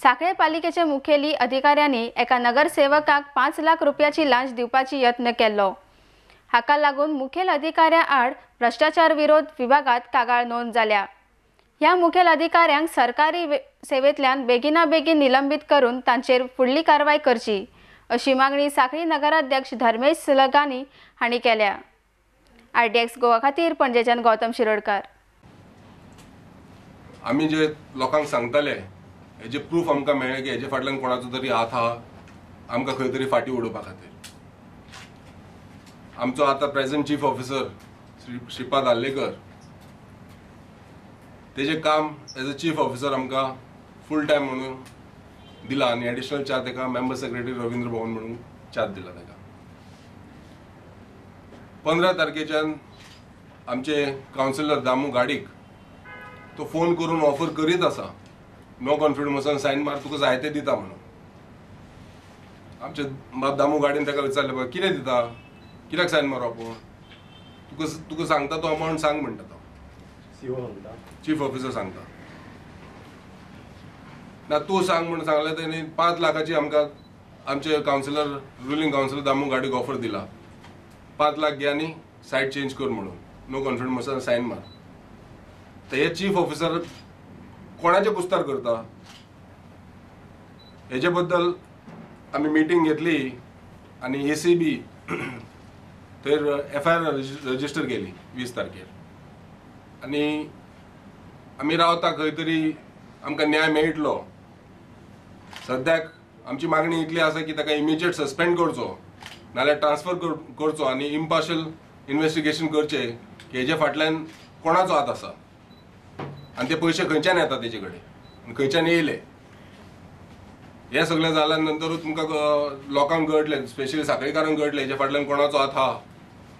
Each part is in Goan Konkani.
सांखळे पालिकेचे मुखेली अधिकाऱ्यांनी एका नगरसेवकाक 5 लाख रुपयाची लांच दिवपाची यत्न केल्लो। हाका लागून मुखेल अधिकाऱ्यां आड भ्रश्टाचार विरोध विभागात कागाळ नोंद जाल्या। ह्या मुखेल अधिकाऱ्यांक सरकारी सेवेंतल्यान बेगिना बेगीन निलंबीत करून तांचेर फुडली कारवाय करची अशी मागणी सांखळी नगराध्यक्ष धर्मेश लगानी हांणी केल्या। आरडीएक्स गोवा खातीर पणजेच्यान गौतम शिरोडकर। आमी जे लोकांक सांगताले हेजे प्रूफ आमकां मेळ्ळें की हेजे फाटल्यान कोणाचो तरी हात आहा, आमकां खंय तरी फाटीं उडोवपा खातीर। आमचो आतां present chief officer Shri Shripad Arlekar तेजें काम एज अ चीफ ऑफिसर आमकां फूल टायम म्हणून दिला आनी एडिशनल चार्ज ताका मेंबर सेक्रेटरी रवींद्र भवन म्हणून चार्ज दिला ताका। 15 तारखेच्यान आमचे कावन्सिलर दामू गाडीक तो फोन करून ऑफर करीत आसा, नो कॉन्फिडन्सान सायन मार, तुका जाय ते दिता म्हणून। आमचे बाब दामू गाडीन ताका विचारलें, बाबा कितें दिता, कित्याक सायन मारप आपूण, तुका सांगता तो अमावंट सांग म्हणटा तो चीफ ऑफिसर सांगता ना तूं सांग म्हणून सांगलें तेणी 5 लाखाची आमकां आमचे कावन्सिलर रुलींग कावन्सिलर दामू गाडीक ऑफर दिला, 5 लाख घे आनी सायड चेंज कर म्हणून, नो कॉन्फिडन्सान सायन मार। तर हे चीफ ऑफिसर कोणाचे कुस्तार करता हेजे बद्दल आमी मिटींग घेतली आनी ACB थंय FIR register केली 20 तारखेर आनी आमी रावता खंय तरी आमकां न्याय मेळटलो। सद्याक आमची मागणी इतली आसा की ताका इमिजिएट सस्पेंड करचो, नाल्यार ट्रान्सफर करचो आनी इम्पार्शल इन्वेस्टिगेशन करचें की हेजे फाटल्यान कोणाचो हात आसा आनी ते पयशे खंयच्यान येता तेजे कडेन आनी खंयच्यान येयले। हें सगळें जाल्या नंतरूच तुमकां लोकांक कळटलें, स्पेशली सांखळीकारांक कळटलें हेजे फाटल्यान कोणाचो हात आहा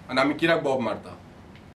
आनी आमी कित्याक बोब मारता।